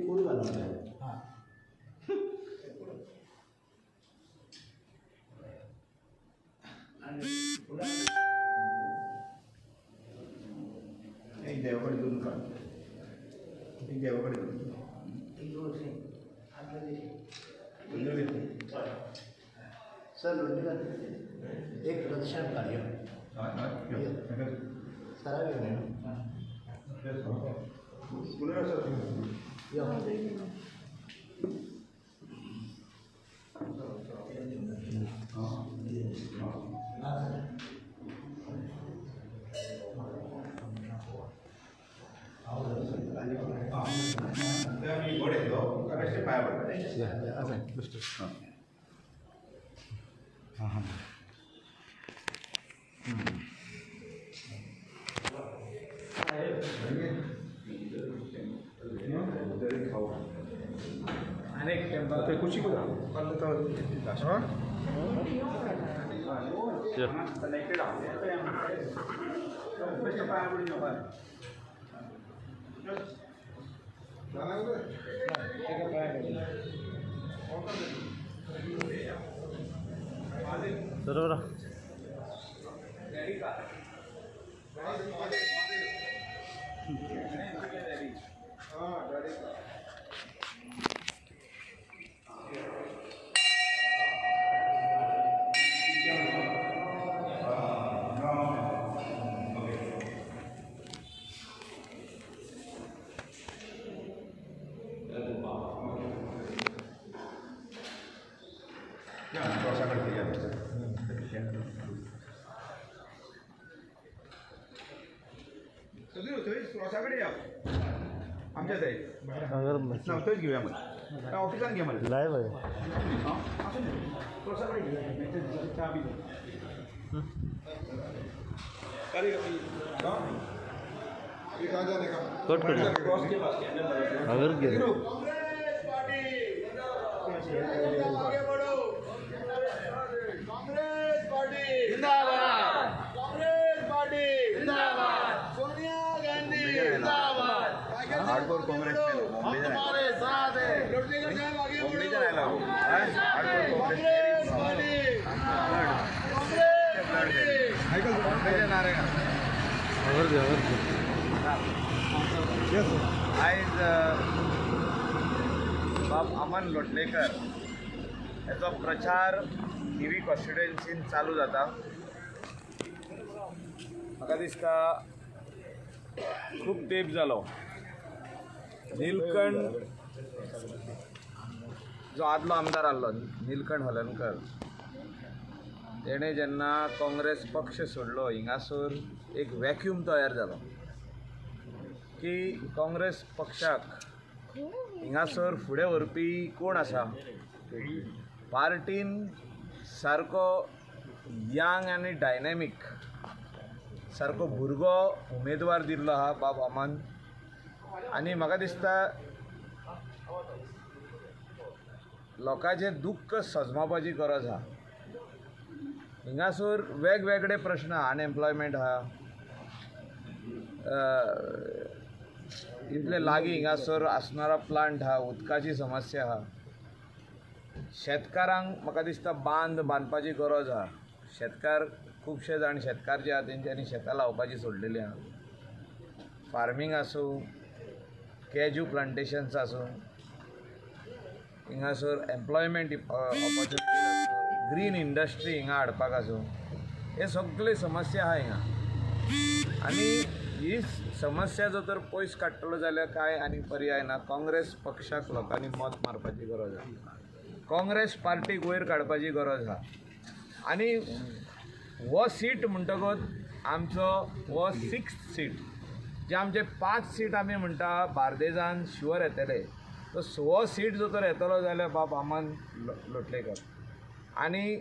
फूल घालूंक जाय. एक देवाकडे दोन काढ, एक देवाकडे दोन. सर लोटलीकर एक प्रदक्षिणा काढ. सराव न्हय. यो. पाया पडटा. कुशी बरोबर. थंय या आमच्या थंय ना, थंयच घेवया मग ऑफिसान घे मला. लायव्ह आहे. क्रॉसाकडे घेऊया, च्या बी. कट कर. Cross K pass. अगर घे. कांग्रेस पार्टी जिंदाबाद, कांग्रेस पार्टी जिंदाबाद, सोनिया गांधी जिंदाबाद. हार्डकोर काँग्रेस. हम तुम्हारे साथ हैं. लोटलेकर साहब आगे बढ़ो. Congress party, Congress party. अगर घे, अगर घे. आयज बाब अमन लोटलेकर हेचो प्रचार थिवी कॉन्स्टिट्युएन्सीन चालू जाता. म्हाका दिसता खूब तेंप जालो नीलकंठ जो आदलो आमदार आहलो नीलकंठ हलनकर, तेणें जेन्ना काँग्रेस पक्ष सोडलो, हिंगासर एक वॅक्यूम तयार जालो की काँग्रेस पक्षाक हिंगासर फुडें व्हरपी कोण आसा. पार्टीन सारको यंग आनी डायनॅमीक सारको भुरगो उमेदवार दिल्लो आहा बाब अमन. आनी म्हाका दिसता लोकांचें दुख्ख सजमावपाची गरज आहा. हिंगासर वेगवेगळे प्रश्न, अनएम्प्लॉयमेंट आहा, इतले लागीं हिंगासर आसणारा प्लांट आहा, उदकाची समस्या आहा. शेतकारांक म्हाका दिसता बांद बांदपाची गरज आहा. शेतकार खुबशे जाण शेतकार जे आहा तेंच्यांनी शेतां लावपाची सोडलेली आहा. फार्मींग आसूं, कॅज्यू प्लांटेशन्स आसूं, हिंगासर एम्प्लॉयमेंट ऑपॉर्च्युनिटीज आसूं, ग्रीन इंडस्ट्री हिंगा हाडपाक आसूं, हे सगळे समस्या आहा हिंगा. आनी ही समस्या जर तर पयस काडटलो जाल्यार कांय आनी पर्याय ना. काँग्रेस पक्षाक लोकांनी मत मारपाची गरज आहा, काँग्रेस पार्टीक वयर काडपाची गरज आहा. आनी हो सीट म्हणटकच आमचो हो सिक्स्थ सीट, जे आमचे 5 सीट आमी म्हणटा बार्देजान शुअर येतले, तो हो सीट जर तर येतलो जाल्यार बाब अमन लोटलेकर. आनी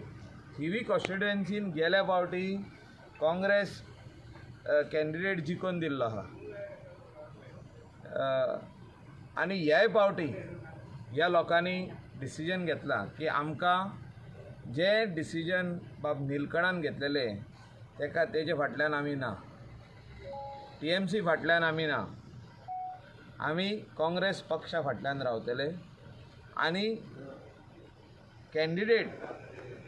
थिवी कॉन्स्टिट्युएन्सीन गेल्या फावटी काँग्रेस कॅन्डिडेट जिखून दिल्लो आहा. आनी ह्याय फावटी ह्या लोकांनी डिसिजन घेतलां की आमकां जें डिसिजन बाब नीलकणान घेतलेलें तेका तेजे फाटल्यान आमी ना. TMC फाटल्यान आमी ना, आमी काँग्रेस पक्षा फाटल्यान रावतले आनी कॅन्डिडेट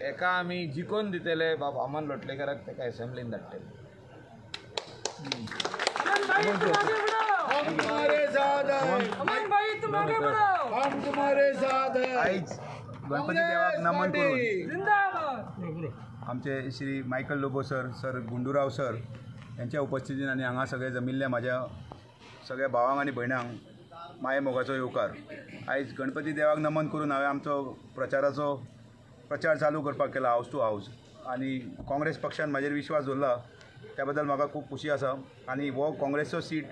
एका आमी जिखोवन दितले बाब अमन लोटलेकराक ताका एसेंब्लीन धाडटले. हम तुम्हारे साथ हैं, अमन भाई तुम आगे बढ़ो, हम तुम्हारे साथ हैं. आयज गणपती देवाक नमन करून जिंदाबाद. आमचे Shri Michael Lobo sir, sir Gundu Rao sir यांच्या उपस्थितीन आनी हांगा सगळे जमिल्ल्या म्हाज्या सगळ्या भावांक आनी भयणांक माये मोगाचो येवकार. आयज गणपती देवाक नमन करून हांवें आमचो प्रचाराचो प्रचार चालू करपाक केला हावस टू हावस आनी काँग्रेस पक्षान म्हाजेर विश्वास दवरला त्या बद्दल म्हाका खूब खुशी आसा आनी हो काँग्रेसचो सीट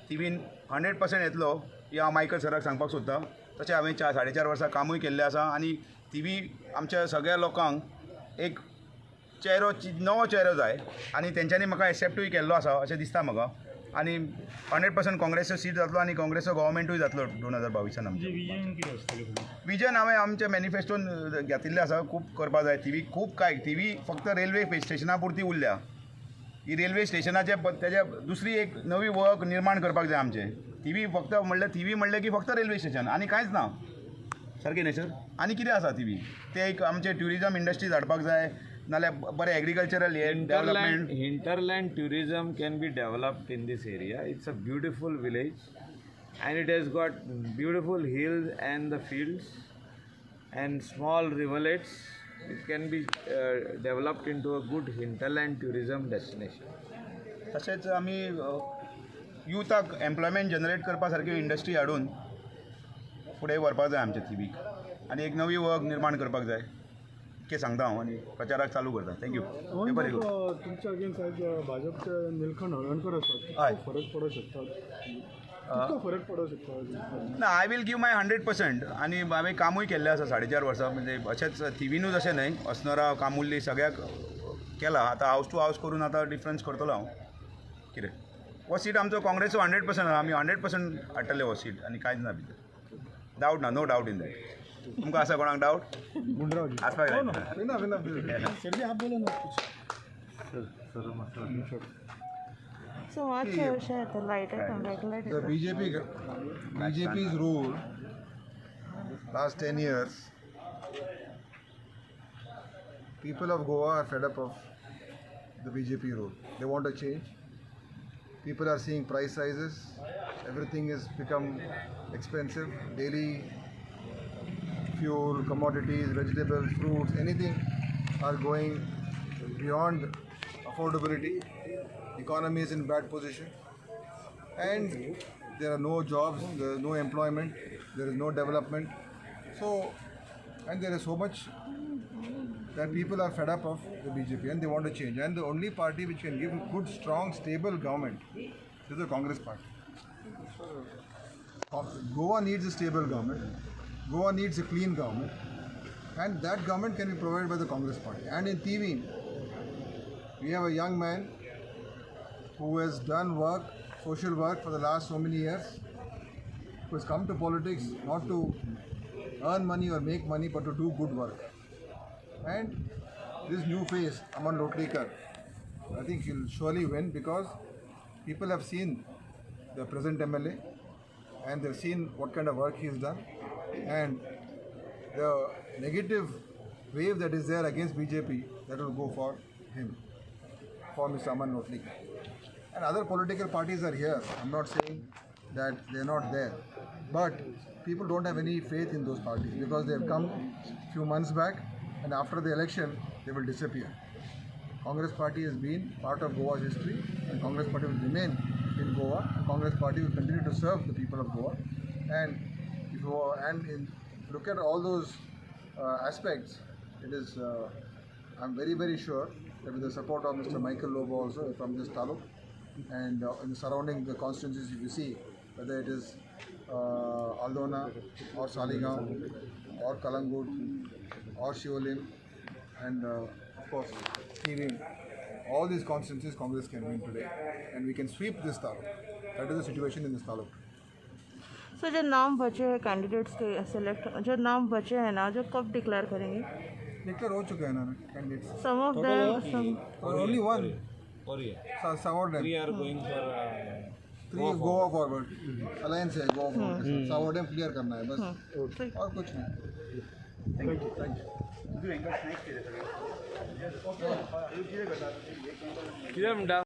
थिवीन 100% येतलो ही हांव मायकल सराक सांगपाक सोदतां. तशें हांवें 4 साडे 4 वर्सां कामूय केल्लें आसा आनी थिवी आमच्या सगळ्या लोकांक एक चेहरो नवो चेहरो जाय आनी तेंच्यांनी म्हाका एक्सेप्टूय केल्लो आसा अशें दिसता म्हाका आनी 100% काँग्रेसचो सीट जातलो आनी काँग्रेसचो गव्हर्मेंटूय जातलो 2022 आमचें. विजन हांवें आमच्या मॅनिफेस्टोन घेतिल्लें आसा, खूब करपा जाय थिवी, खूब कांय थिवी फक्त रेल्वे स्टेशना पुरती उरल्या. ही रेल्वे स्टेशनाचे तेज्या दुसरी एक नवी वळख निर्माण करपाक जाय आमचें. थिवी फक्त म्हणल्यार थिवी म्हणलें की फक्त रेल्वे स्टेशन आनी कांयच ना, सारकें न्ही सर? आनी कितें आसा थिवी? तें एक आमचें ट्युरिजम इंडस्ट्रीज हाडपाक जाय, नाल्यार बरें एग्रीकल्चरल हें development. Hinterland tourism can be developed in this area. It's a beautiful village and it has got beautiful hills and the fields and small rivulets. It can be developed into a good hinterland tourism destination. तशेंच आमी युथाक employment generate करपा सारक्यो industry हाडून फुडें व्हरपाक जाय आमच्या थिवीक आनी एक नवी वळख निर्माण करपाक जाय इतकें सांगता हांव आनी प्रचाराक चालू करता. Thank you. बरें करूं. तुमच्या अगेन्स्ट आयज भाजपचे निलखंड हळर्णकर आसात, हय. फरक पडूंक शकता? कितको फरक पडूंक शकता? ना, I will give my 100% आनी हांवें कामूय केल्लें आसा 4.5 वर्सां, म्हणजे अशेंच थिवीनूच अशें न्हय, अस्नोरा कामुर्ली सगळ्याक केलां. आतां हावस टू हावस करून आतां डिफरन्स करतलो हांव. कितें हो सीट आमचो काँग्रेसचो 100% आसा, आमी 100% हाडटले हो सीट आनी कांयच ना भितर डावट ना, नो डावट इन that. तुमकां आसा कोणाक डावट? आसपाक जाय. ना ना सर जी आप बोलो ना कुछ. So मातशें अशें येता लायट येता, back light The BJP's rule last 10 years, people of Goa are fed up of the BJP rule. They want a change. People are seeing price rises. Everything has become expensive. Daily fuel, commodities, vegetables, fruits, anything are going beyond affordability. Economy is in bad position. And there are no jobs, there is no employment, there is no development. So, and there is so much that people are fed up of the BJP and they want to change. And the only party which can give a good, strong, stable government is the Congress party. Goa needs a stable government. Goa needs a clean government. And that government can be provided by the Congress party. And in Tivim, we have a young man who has done work, social work for the last so many years, who has come to politics not to earn money or make money, but to do good work. And this new face, Aman Lotlikar, I think he'll surely win because people have seen the present MLA and they've seen what kind of work he's done. And the negative wave that is there against BJP, that will go for him, for Mr. Aman Lotlikar. And other political parties are here. I'm not saying that they're not there. But people don't have any faith in those parties because they have come few months back and after the election, they will disappear. Congress party has been part of Goa's history and Congress party will remain in Goa and Congress party will continue to serve the people of Goa. And if you look at all those aspects, it is, I'm very, very sure that with the support of Mr. Michael Lobo also from this taluk and in the surrounding the constituencies, if you see, whether it is Aldona or Saligao or Kalangut or Shivolim and of course Tivim, all these constituencies Congress can win today and we can sweep this taluk. That is the situation in this taluk. So जो नाम बचे हैं candidates K select, जो नाम बचे हैं ना, जो कब डिक्लेयर करेंगे? डिक्लेयर हो चुके हैं ना candidates. Some of them, only one. करूया. Savordem. We are going for three Goa forward alliance Hai, Goa forward K साथ सावरडेम क्लियर करना है बस, और कुछ नहीं. कितें म्हणटा?